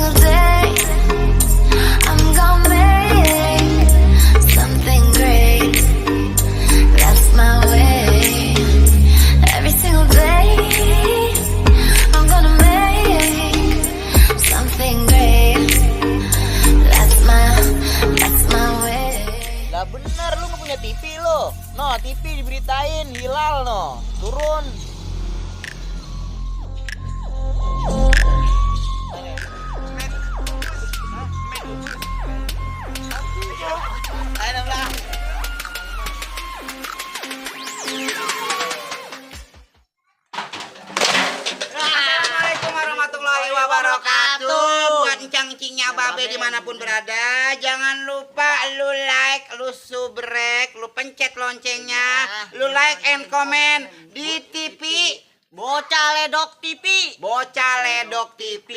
single day I'm gonna make something great. That's my way. Every single day I'm gonna make something great. That's my way. Lah bener lu nggak punya TV lo. No, TV diberitain hilal no. Turun. Assalamualaikum warahmatullahi wabarakatuh. Buat encang-encingnya babe dimanapun berada, jangan lupa lu like, lu subrek, lu pencet loncengnya, lu like and comment di TV Bocah Ledok TV. Bocah Ledok TV.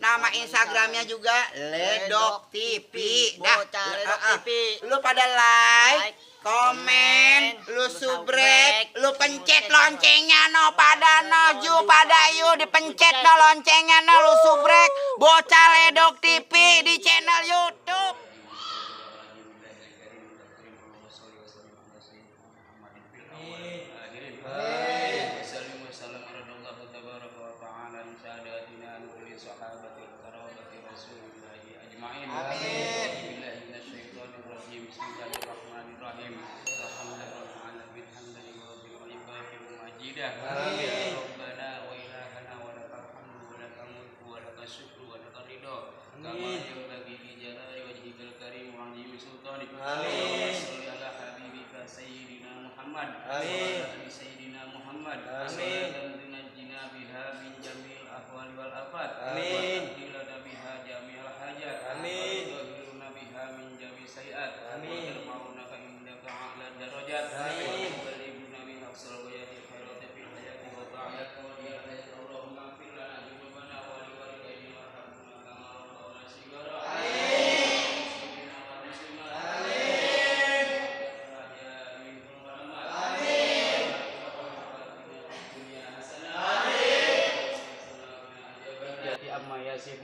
Nama Instagramnya juga Ledok TV. Bocah Ledok TV. Lu pada like, komen, lu subrek, lu pencet loncengnya no pada no ju pada yu dipencet no loncengnya no lu subrek Bocah Ledok TV di channel YouTube.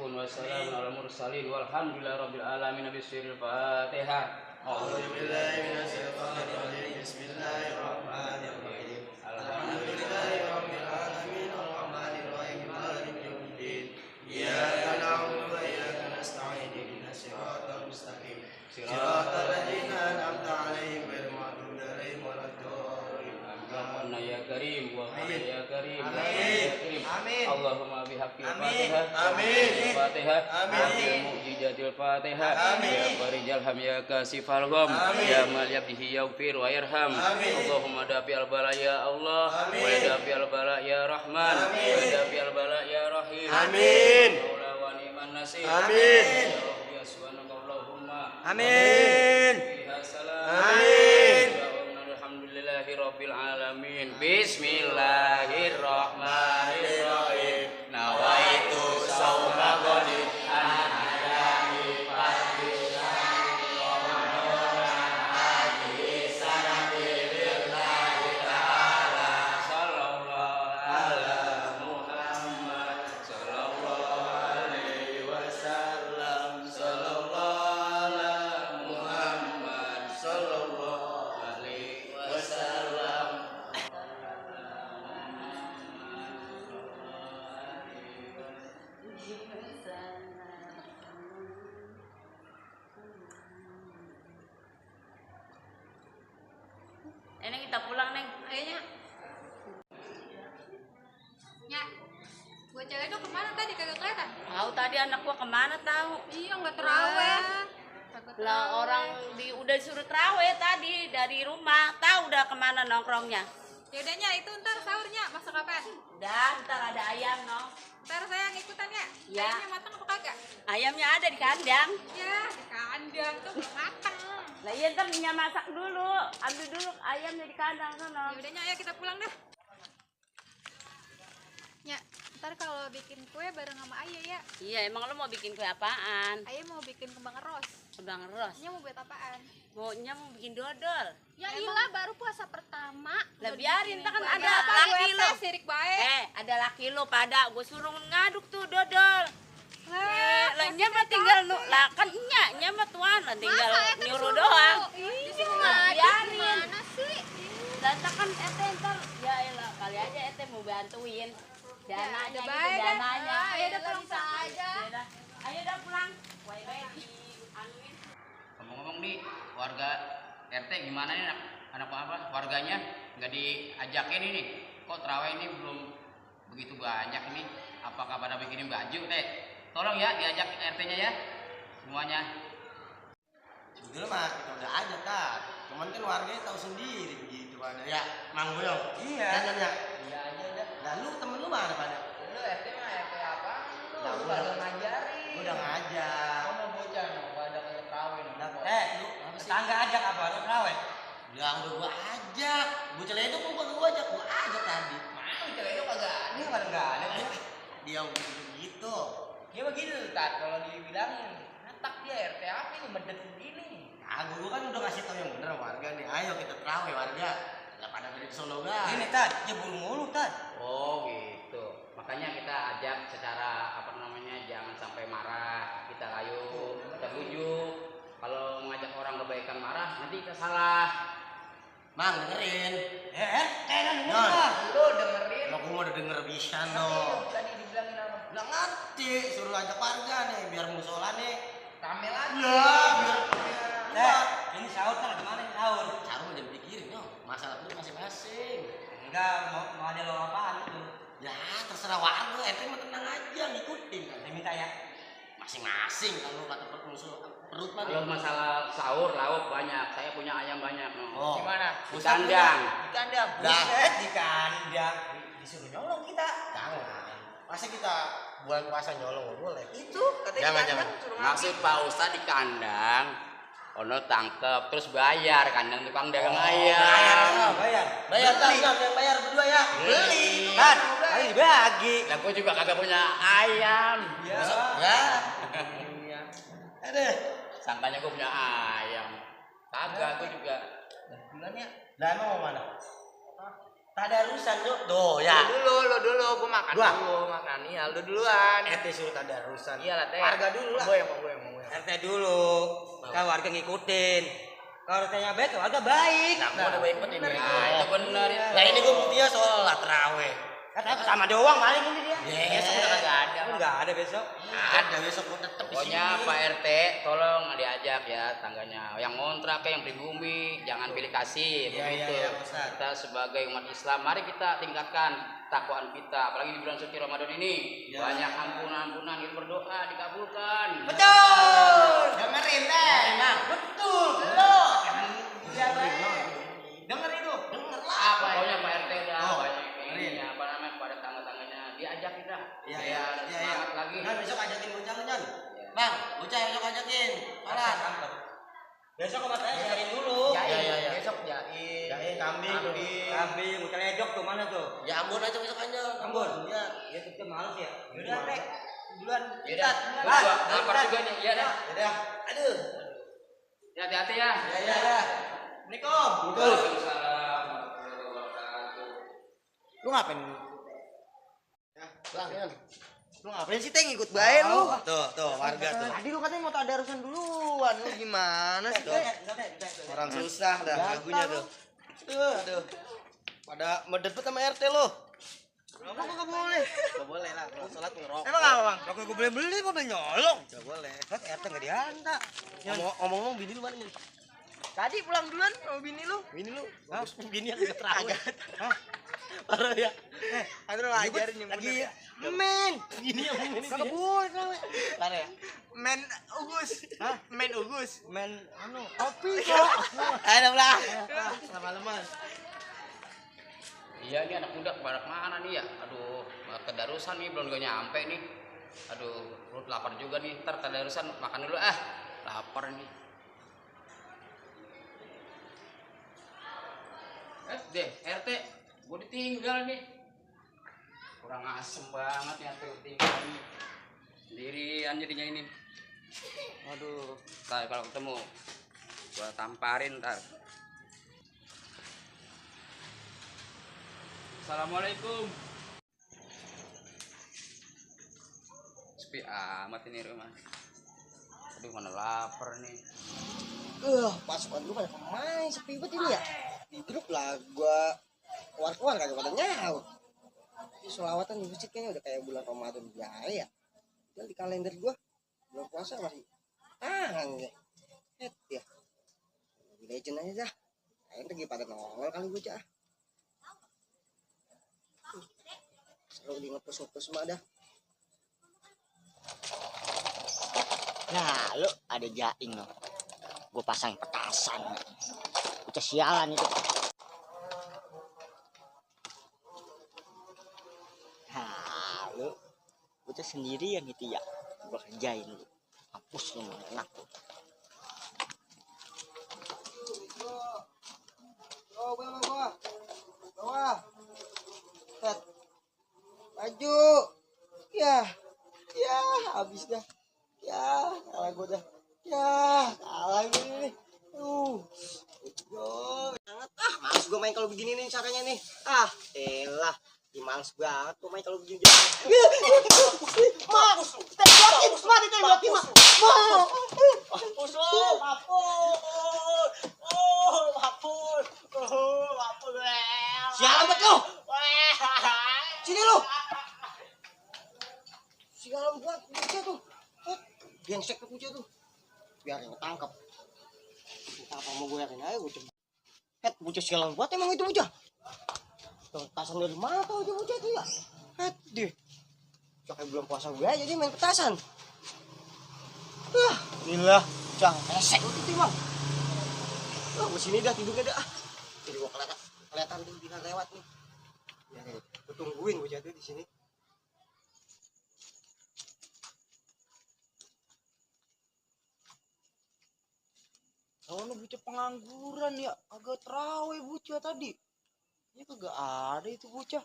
Wassalamu ala mursalin walhamdulillahirabbil alamin. Bismillahil Fatihah. A'udzubillahi minasyaitonir rajim. Bismillahirrahmanirrahim. Alhamdulillahirabbil alamin arrahmanir rahim maliki yaumiddin. Iyyaka na'budu wa iyyaka nasta'in ihdinas siratal mustaqim. Siratal ladzina an'amta 'alaihim ghairil maghdubi 'alaihim waladdallin. Amin ya karim wa ya karim. Amin. Allahumma bihaqqil Fatihah. Amin. Fatihah. Amin. Mu'jizatil Fatihah. Ya farijal ham ya kasifal gham. Ya mal yabdihi yaghfir wa yarham. Allahumma dafi al bala ya Allah. Wa dafi al bala ya Rahman. Wa dafi al bala ya Rahim. Amin. Maula wa ni'man nasir. Amin. Ya subhanaka Allahumma. Amin. Amin. Alhamdulillahirabbil alamin. Bismillahirrahmanirrahim. Nawaitu shauma ghadin an ayami fatillahi alaihi sanabilillahi ta'ala. Sallallahu ala Muhammad sallallahu alaihi wasallam. Sallallahu ala Muhammad sallallahu alaihi wasallam. Neng kita pulang neng, ayonya. Ya, buat cewek itu kemana tadi kagak kelihatan? Tahu tadi anak gua kemana tahu? Iya nggak terawih. Lah orang udah disuruh terawih tadi dari rumah, tahu udah kemana nongkrongnya? Ya udahnya itu ntar sahurnya masak apaan? Udah, ntar ada ayam no. Ntar saya ngikutan ya. Ya. Ayamnya matang apa kagak? Ayamnya ada di kandang. Ya di kandang tuh belum matang. Lah iya ntar Minya masak dulu, ambil dulu ayamnya di kandang sono. Ya udahnya ayo kita pulang dah. Ya, ntar kalau bikin kue bareng sama Ayah ya. Iya, emang lo mau bikin kue apaan? Ayah mau bikin kembang ros. Kembang ros. Nya mau buat apaan? Maunya mau bikin dodol. Ya iyalah baru puasa pertama. Lah biarin, ntar kan Buat ada apa laki gue lo. sirik baik. Ada laki lo pada, gue suruh ngaduk tuh dodol. Lah mah tinggal lah kan nya mah tuan tinggal nyuruh doang. Disuruh ngajak gimana sih? Data kan ete ntar ya elah kali aja ete mau bantuin dananya gitu baik dah. dananya. Ayo dah pulang aja. Yaudah. Ayo dah pulang. Wae di anuin. Ngomong-ngomong nih, warga RT gimana nih anak apa warganya nggak diajakin ini? Kok terawih ini belum begitu banyak ini? Apakah pada bikinin baju teh? Tolong ya diajak RT-nya ya semuanya. Sebetulnya mah kita udah ada Tat. Cuman kan warganya tahu sendiri begitu pada. Ya, Mang Boyong. Iya. Ya. Iya aja dah. Nah, lu temen lu mana pada? Lu RT mah RT apa? Nah, Lu gua baru ngajarin. Gua udah ngajak. Kamu bocah nih, pada kayak terawih nih. Nah, lu apa sih? Tetangga ajak apa? Lu terawih? Ya udah gua ajak. Bocah itu kok gua ajak, gua ajak tadi. Mana bocah itu kagak ada. Ini kan enggak ada. Dia begitu. Ya begitu Tat, kalau dibilangin hatak dia RT apa ini medet begini. Nah, gua kan udah ngasih tau yang bener warga nih. Ayo kita terawih warga. Lah pada dari Solo guys. Ini Tad, jebul mulu Tad. Oh gitu. Makanya kita ajak secara apa namanya jangan sampai marah. Kita ayo kita bujuk. Kalau mengajak orang kebaikan marah nanti kita salah. Mang dengerin. Kan Non. Lu dengerin. Lo gua udah denger bisa no. Tadi dibilangin apa? Nggak ngerti, suruh ajak warga nih biar musola nih. Rame lagi. Ya, biar Ini sahur kan gimana ini sahur? Cara jangan pikirin yo, masalah lu masing-masing. Enggak mau ada lo apaan itu? Ya terserah warga, RT mah tenang aja ngikutin kan. Saya minta ya. Masing-masing kalau kata perut mah. Kalau masalah sahur lauk banyak. Saya punya ayam banyak. Oh. Gimana? Di Ustaz kandang. Di kandang. Dah. Di kandang. Disuruh nyolong kita. Jangan. Masa kita bulan puasa nyolong nggak boleh? Itu katanya Jangan, di kandang, jangan. suruh Maksud Pak Ustadz di kandang. Ono tangkep terus bayar kandang tukang dagang ayam. bayar. Bayar tangan yang bayar berdua ya. Beli. Kan, kali dibagi. Lah gua juga kagak punya ayam. Ya. Ya. Ada. Sangkanya gua punya ayam. Kagak gua juga. Bulannya. Lah emang mau mana? Tadarusan lu. Tuh ya. Lo dulu gua makan Gua? dulu, makan iya lu duluan. RT suruh tadarusan. Iyalah teh. Warga dulu lah. Gue. RT dulu. Kan warga ngikutin. Kalau RT-nya baik, warga baik. Nah, gua udah baik bener ini. Nah, itu bener ya. Nah ini gua buktinya sholat terawih. Katanya sama doang paling ini dia. Besok udah kagak ada. Enggak ada besok. Ada besok gua tetep di sini. Pokoknya Pak RT tolong diajak ya tangganya yang ngontrak yang pribumi jangan pilih kasih Iya, begitu. iya, Ustaz. Kita sebagai umat Islam mari kita tingkatkan takwaan kita apalagi di bulan suci Ramadan ini. Iya. Banyak ampunan kita berdoa dikabulkan. Betul. Dengerin deh. Betul. Denger itu. Denger lah. Apa pokoknya Pak RT dah Oh, banyak dengerin. ini apa namanya pada tangga-tangganya diajak kita. Iya, Biar semangat lagi. Nah, besok ajakin bocah lu, Jon. Bang, bocah besok ajakin. Sholat. Besok sama saya cariin dulu. Jain, Iya, iya. besok jain. Jain, kambing, Kambing. Kambing, muka ledok tuh mana tuh? Ya Ambon aja besok aja. Ambon? Ya. Ya kita males ya. Yaudah, Rek. Duluan. Yaudah, Lah, gua lapar lah. juga nih. Iya dah. Udah. Aduh. Ya, hati-hati ya. Ya, ya, ya. Assalamualaikum. Waalaikumsalam warahmatullahi wabarakatuh. Lu ngapain? Ya, Bang, Jon. Lu ngapain sih, Teng? Ikut bae lu. Tuh, warga tuh. Tadi lu katanya mau tadarusan duluan. Lu gimana sih? Orang susah dah lagunya tuh. Aduh. Pada medepet sama RT lo. Kenapa kok gak boleh? Gak boleh lah, kalau sholat ngerokok. Emang apa bang? Kalau gue beli kok udah nyolong. Gak boleh. Kan RT gak diantar. Ngomong-ngomong bini lu mana nih? Tadi pulang duluan sama bini lu. Bini lu? Bagus bini yang gak terawih. Hah? Parah ya. Aku udah ngajarin yang Lagi bener. men. Bini yang ini. Kagak boleh terawih. Parah ya. Men Ugus. Hah? Men Ugus. Men Kopi kok. Ayo lah. Lama-lama. Iya ini anak muda pada mana nih ya? Aduh, kedarusan nih belum juga nyampe nih. Aduh, perut lapar juga nih. Ntar kedarusan makan dulu ah. Lapar nih. Deh, RT, gue ditinggal nih. Kurang asem banget ya RT tinggal nih. Sendirian jadinya ini. Aduh, ntar kalau ketemu gua tamparin ntar. Assalamualaikum. sepi amat ini rumah. Aduh, mana lapar nih. Pasukan gue pada kemana sepi banget ini ya. Di grup lah gua keluar-keluar kagak pada nyaut. Ini sholawatan di masjid kayaknya udah kayak bulan Ramadan biasa ya. Dan di kalender gua bulan puasa masih tahan ya. Ya. Legend aja dah. Kayaknya lagi pada nongol kali bocah. Selalu di ngepost semua dah. Nah, lu ada jaing lo. Gue pasang petasan. Udah sialan itu. Nah, lu udah sendirian itu ya. Gue kerjain lu. Hapus lu enak tuh. Bawah. Set. Maju. Ya. Habis dah. Ya, kalah gue dah. Ya, kalah gue nih. Sangat males gue main kalau begini nih caranya nih. Elah, males banget gue main kalau begini. Mas, tembakin, Mas. Hapus lo, hapus. Sialan banget lo. Sini lo. Sialan banget, bocah tuh. Brengsek tuh bocah tuh. Biar yang ketangkep. Apa mau gue yakin aja bocah. Bocah sialan banget emang itu bocah. Petasan dari mana tau aja bocah itu ya. Deh. Kayak belum puasa gue aja dia main petasan. Gila. Bocah resek itu bang. Gue sini dah tidurnya dah. Jadi gue kelihatan tuh bisa lewat nih. Ya, gue tungguin bocah tuh di sini. Oh, lu bocah pengangguran ya. Agak terawih bocah tadi. Ini kagak ada itu bocah.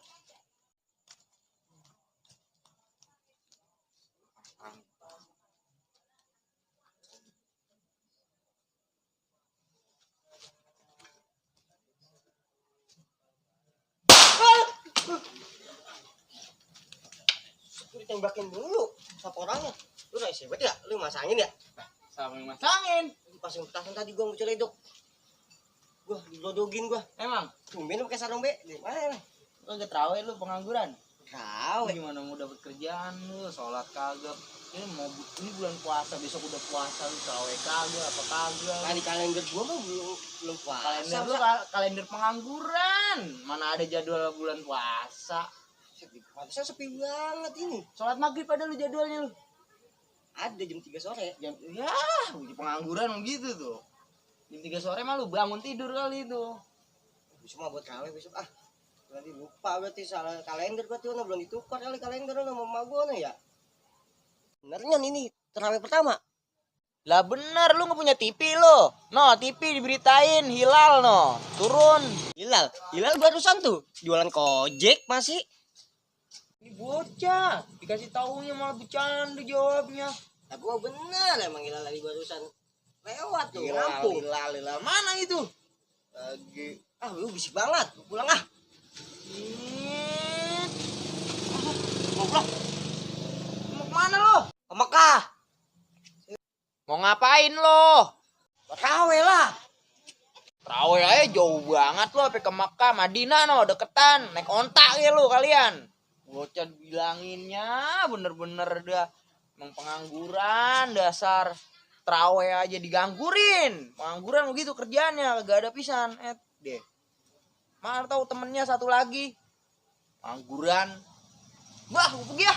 Lu ditembakin dulu siapa orangnya. Lu udah hebat ya? Lu masangin ya? Sama yang masangin. Pasang petasan tadi gua mau celeduk. Gua digodogin gua. Emang? Tumben lu pakai sarung be. Di mana? Lu kagak terawih lu pengangguran. Tahu. Gimana mau dapat kerjaan lu, sholat kagak. Ini bulan puasa, besok udah puasa lu terawih kagak apa kagak. Nah, di kalender gua mah belum puasa. Kalender lu kalender pengangguran. Mana ada jadwal bulan puasa. Pantesan sepi banget ini. Sholat maghrib ada lu jadwalnya lu. Ada jam 3 sore. Ya, pengangguran gitu tuh. Jam 3 sore mah lu bangun tidur kali itu. Besok mah buat terawih besok Berarti lupa berarti salah kalender berarti belum ditukar kali kalender sama emak gua ya. Benernya ini terawih pertama. Lah bener lu nggak punya TV lo. No, TV diberitain hilal no. Turun. Hilal barusan tuh jualan kojek masih. Ini bocah, dikasih taunya malah bercanda jawabnya. Tapi gua bener emang hilal lagi barusan lewat tuh Hilal, lampu. hilal. Mana itu? Lagi lu bisik banget. Lu pulang Ngobrol. Mau kemana lo? ke Mekah. Mau ngapain lo? Terawih lah. Terawih aja jauh banget lo, sampai ke Makkah, Madinah no, deketan. Naik ontak ya lo kalian. Bocah bilanginnya bener-bener dah emang pengangguran dasar. Terawih aja diganggurin. Pengangguran begitu kerjaannya, kagak ada pisan. Deh. Mana tahu temennya satu lagi. Pengangguran. Wah, gue pergi ya.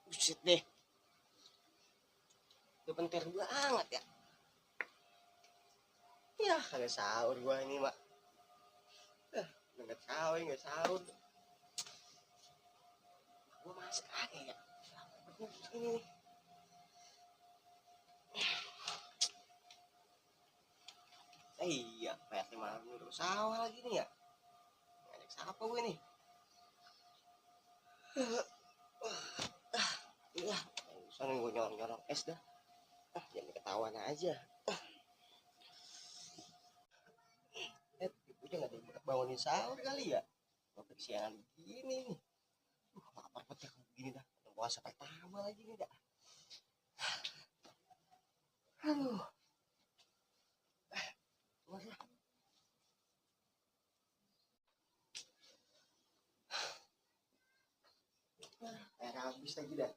Buset deh. Udah bentar banget ya. Ya, kagak sahur gua ini, Mak. Enggak sahur. Gua masak aja ya. Ini. Iya, PR malam dulu sawah lagi nih ya. Ngajak siapa gue nih? Iya, sana gue nyorong es dah. Jangan ketahuan aja. Ibunya nggak ada bangun bangunin sahur kali ya. Sampai kesiangan begini nih. Lapar banget ya kalau begini dah. Puasa pertama lagi nih dah. Aduh. Puasa. Air habis lagi dah.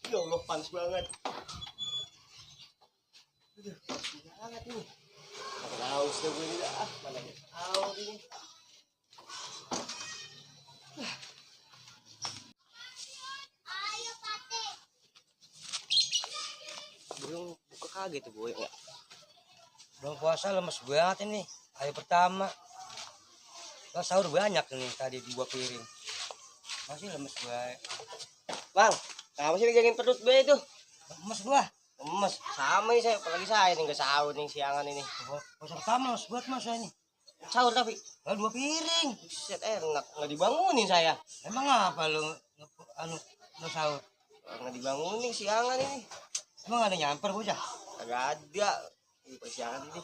Ya Allah, panas banget. Aduh, panas banget ini. Makin haus deh gue ini dah. Mana nih? Haus ini. Belum buka kaget tuh gue ya. Belum puasa lemes banget ini. Hari pertama. Lo sahur banyak nih tadi 2 piring. Masih lemes gue. Bang, kenapa sih megangin perut gue itu? Lemes gua. Lemes. Sama nih saya, apalagi saya nih nggak sahur nih siangan ini. Puasa pertama lemes buat mas ini. Sahur tapi. 2 piring. Buset, enak. Nggak dibangunin saya. Emang apa lo lo sahur? Nggak dibangunin siangan ini. Emang ada nyamper bocah? Kagak ada. Pas siangan ini.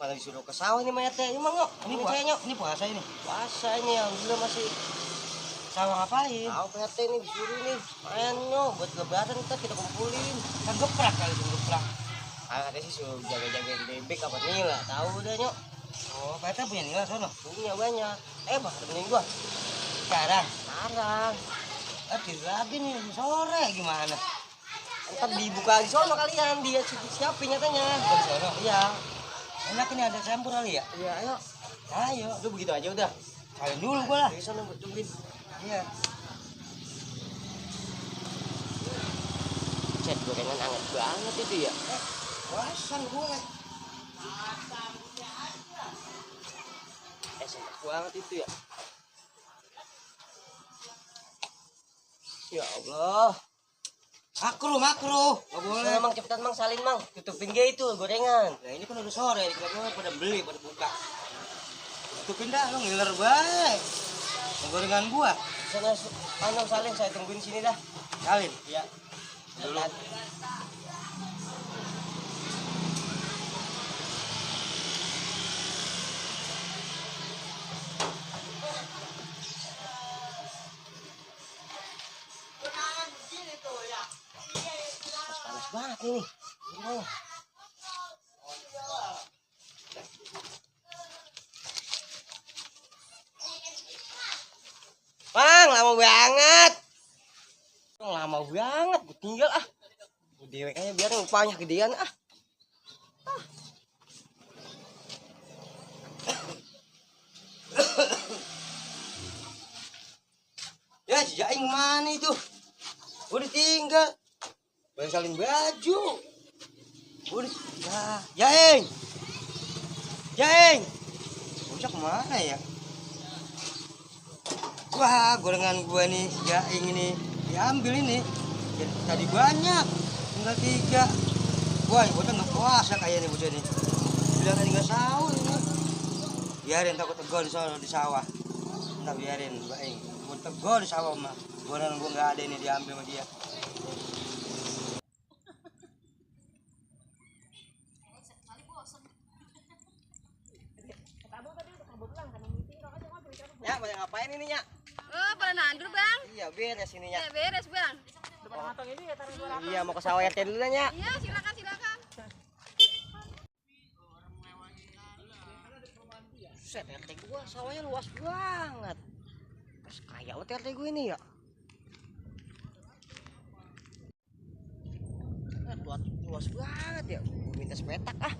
Malah disuruh ke sawah nih mayatnya. Emang nyok. Ini Ini puasa ini. puasa ini alhamdulillah masih. Sawah ngapain? Tahu PRT nih disuruh nih. Main nyok buat lebaran ntar kita kumpulin. Kan geprak kali itu geprak. Ada sih suruh jaga-jagain bebek apa nih lah. Tahu udah nyok. Oh, Pak punya nilai sono. Punya banyak. Bah temenin gua. Sekarang. Sekarang. Tidur lagi nih sore gimana? Ntar dibuka di sono kalian. Dia siapin nyatanya. Dari sono. Iya. Enak ini ada campur kali ya? Iya ayo. Ayo. Udah begitu aja udah. Kalian dulu gua lah. Dari sono buat tungguin. Iya. Cek gorengan hangat banget itu ya. Puasan gue. Enak banget itu ya. Ya Allah. Makro. Nggak boleh. Boleh mang cepetan mang salin mang. Tutupin gak itu gorengan. Nah ini kan udah sore, kita pada beli, pada buka. Tutupin dah, lo ngiler baik. Gorengan gua. Sana salin saya tungguin sini dah. Salin. Iya. Dulu. Panas banget ini. Gimana? Bang, lama banget. Lama banget, gue tinggal ah. Gue dewek aja biar upahnya gedean ah. Ya, si Jaing mana itu? Udah tinggal. Baru salin baju. Udah, ya, Jaing. Bocah kemana ya? Wah, gorengan gua nih, si Jaing ini. Diambil ini. Jadi, tadi banyak. Tinggal 3. Wah, bocah nggak puasa kayaknya bocah ini. Bilang tadi nggak sahur ini. Biarin takut tegol di sawah. Ntar biarin, Baing. Gue tegol di sawah mah. Gorengan gua nggak ada ini diambil sama dia. Ya, banyak ngapain ini ya? Oh, pada nandur, Bang. Iya, beres ini ya. Ya, beres, Bang. Iya, mau ke sawah RT dulu ya. Iya, silakan. Set, RT gua sawahnya luas banget. Terus kaya banget RT gua ini ya. Luas banget ya. Gua minta sepetak ah.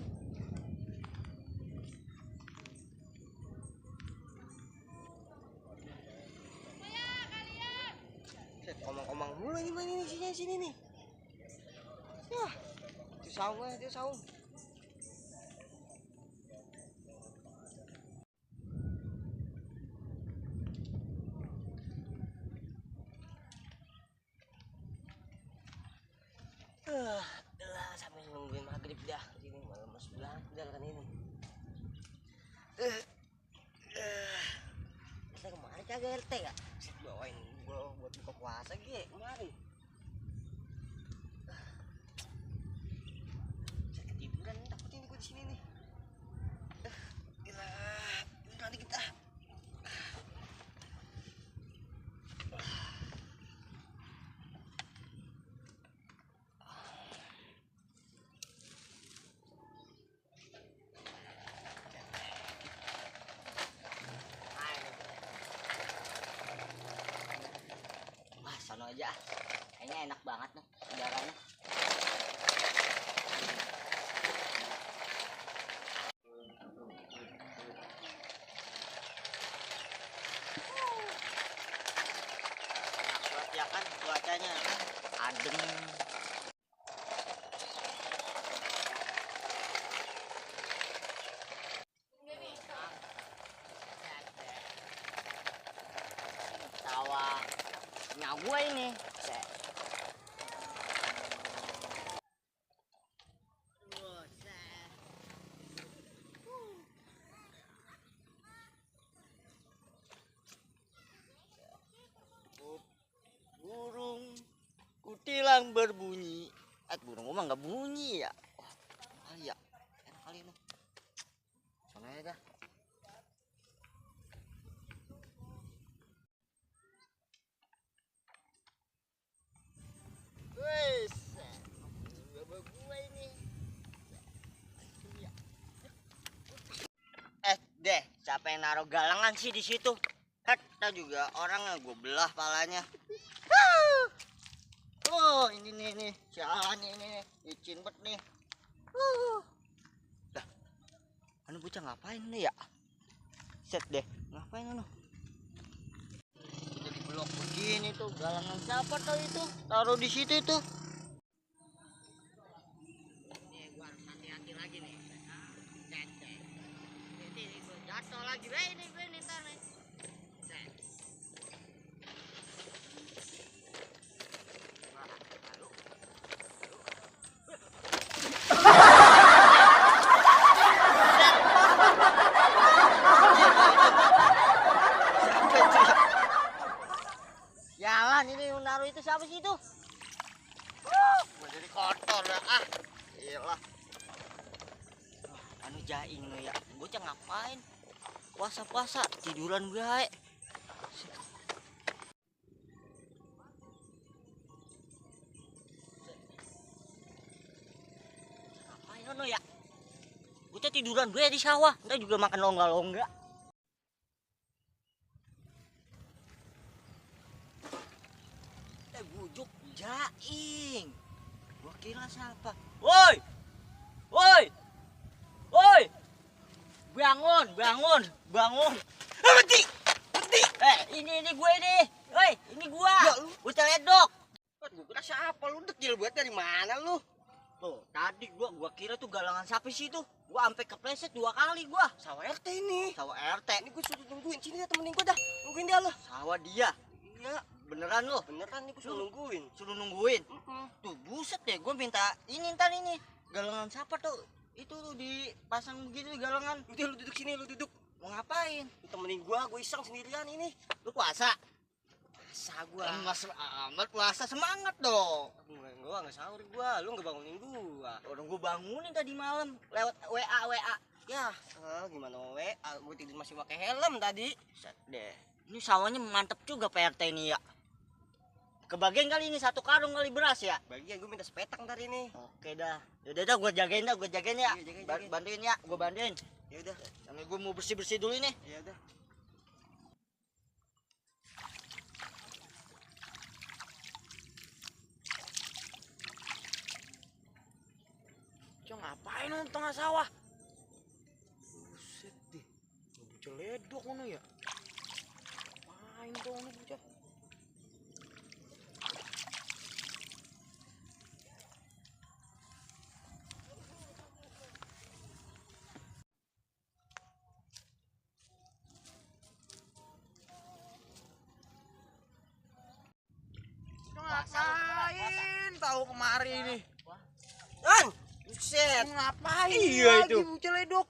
Set, omong-omong mulu ini main ini sini nih. Wah, itu saung. Sampai nungguin maghrib dah. Ini malam mas banget udah kan ini. Saya kemarin kagak RT ya. Saya bawain gua buat buka puasa gitu kemarin. Saya ketiduran takut ini gua di sini nih. aja. Kayaknya enak banget nih udaranya. Enak ya kan cuacanya kan adem. Tawa punya gue ini. Burung kutilang berbunyi. Burung gua mah nggak bunyi ya. Wah, kali ya. Enak kali ini. Sana aja dah. Wes, bawa gua ini. Deh, siapa yang naruh galangan sih di situ? Kita juga orangnya gue belah palanya. Oh, ini nih, sialan ini, licin bet nih. Dah, anu bocah ngapain nih ya? Set deh, ngapain anu? Jadi blok begini tuh, galangan siapa tuh itu? Taruh di situ itu. Nih, gua harus hati-hati lagi nih. Set deh. Ini gua jatuh lagi, ini ntar nih. Set. Jalan ini yang naruh itu siapa sih itu? Gua jadi kotor dah ah. Iyalah. Anu jaing lo ya. Bocah ngapain? Puasa-puasa tiduran bae. Ngapain lo ya? Bocah tiduran bae di sawah. Entar juga makan longga-longga. Bujuk jaing. Gua kira siapa? Woi! Woi! Woi! Bangun, bangun, bangun. Berhenti! Berhenti! Ini gue nih. Woi, ini gua. Ya, lu bocah ledok. Gua kira siapa lu dekil buat dari mana lu? Tuh, tadi gua kira tuh galangan sapi sih tuh. Gua sampai kepleset 2 kali gua. Sawah RT ini. Sawah RT. Ini gua suruh nungguin. Sini dah temenin gua dah. Nungguin dia lo. Sawah dia. Iya, beneran lo. Beneran nih gua suruh nungguin. Suruh nungguin. Tuh, buset deh gua minta ini ntar ini. Galangan siapa tuh? Itu tuh dipasang begitu galangan. Udah lu duduk sini, lu duduk. Mau ngapain? Lu temenin gua iseng sendirian ini. Lu puasa? Puasa gua. Mas amat puasa semangat dong. Gua enggak sahur gua, lu enggak bangunin gua. Orang gua bangunin tadi malam lewat WA. Ya, gimana WA? Gua tidur masih pakai helm tadi. Set deh. Ini sawahnya mantep juga PRT ini ya. Kebagian kali ini 1 karung kali beras ya. Bagian gue minta sepetang ntar ini. Oke dah. Yaudah gue jagain ya. Iya, jagain. Bantuin ya, gue bantuin. Ya udah. Sampai gue mau bersih dulu ini. Ya udah. Cong ngapain lu tengah sawah? Buset deh. Bocah ledok mana ya? Ngapain tuh anu bocah? Ngapain tahu kemari nih? An, buset. Ngapain Iya lagi itu. bocah ledok?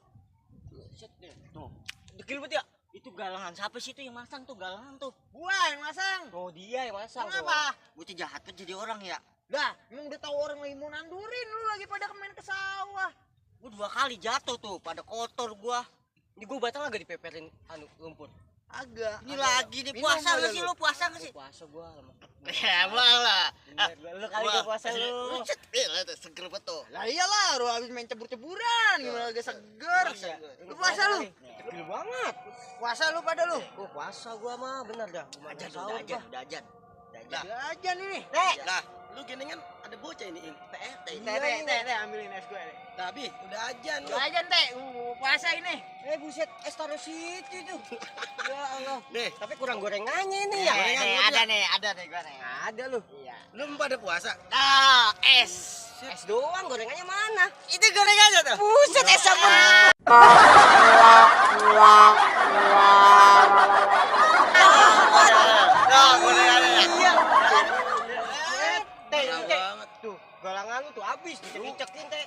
Buset deh. Tuh. Dekil banget ya. Itu galangan siapa sih itu yang masang tuh galangan tuh? Gua yang masang. Oh, dia yang masang. Kenapa? Bocah jahat tuh jadi orang ya. Dah, emang udah tahu orang lagi mau nandurin lu lagi pada main ke sawah. Gua 2 kali jatuh tuh pada kotor gua. Ini gua batal agak dipeperin anu lumpur. Agak. Ini lagi nih puasa nggak sih lu? Puasa nggak sih? Puasa gua. Emang lah. Lu kali gua puasa lu. Seger betul. Lah iyalah, lu habis main cebur-ceburan gimana agak seger. Lu puasa lu? Gede banget. Puasa lu pada lu? Oh, puasa gua mah bener dah. Udah ajan. Jajan ini. Lah, lu gini kan ada bocah ini. Teh, ambilin es gue. Tapi udah ajan lu. Jajan teh, puasa ini. Buset, es taruh situ tuh. Ya Allah. Nih, Tapi kurang gorengannya ini Iya, ya. ada nih gue nih. Ada lu. Iya. lu pada puasa. Es. Es doang, gorengannya mana? Itu gorengannya tuh. Buset, es sabun. Iya. Teh, Parah teh. banget. Tuh, galangan lu tuh habis dicek-cekin teh.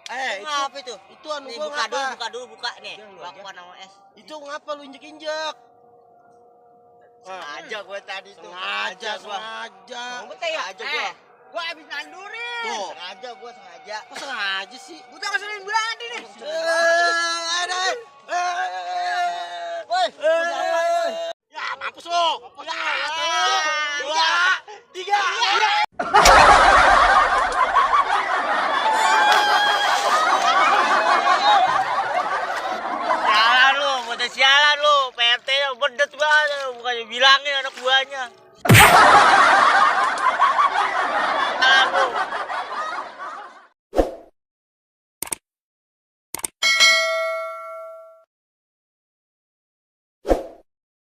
Itu Apa itu? Itu anu Nih gua buka ngapa? dulu, buka nih. Jangan lu Bakwan sama es. Itu ngapa lu injek-injek? Sengaja gue tadi tuh. Sengaja. Mau teh ya? Sengaja gue. Gue habis nandurin. Tuh. Sengaja gue sengaja. Kok sengaja sih? Gue tuh ngeselin banget ini. Ada. Woi, Ya, mampus lu. Dua, tiga. sialan lu, model sialan lu. PRT nya bedet banget, bukannya bilangin anak buahnya. Sialan lu.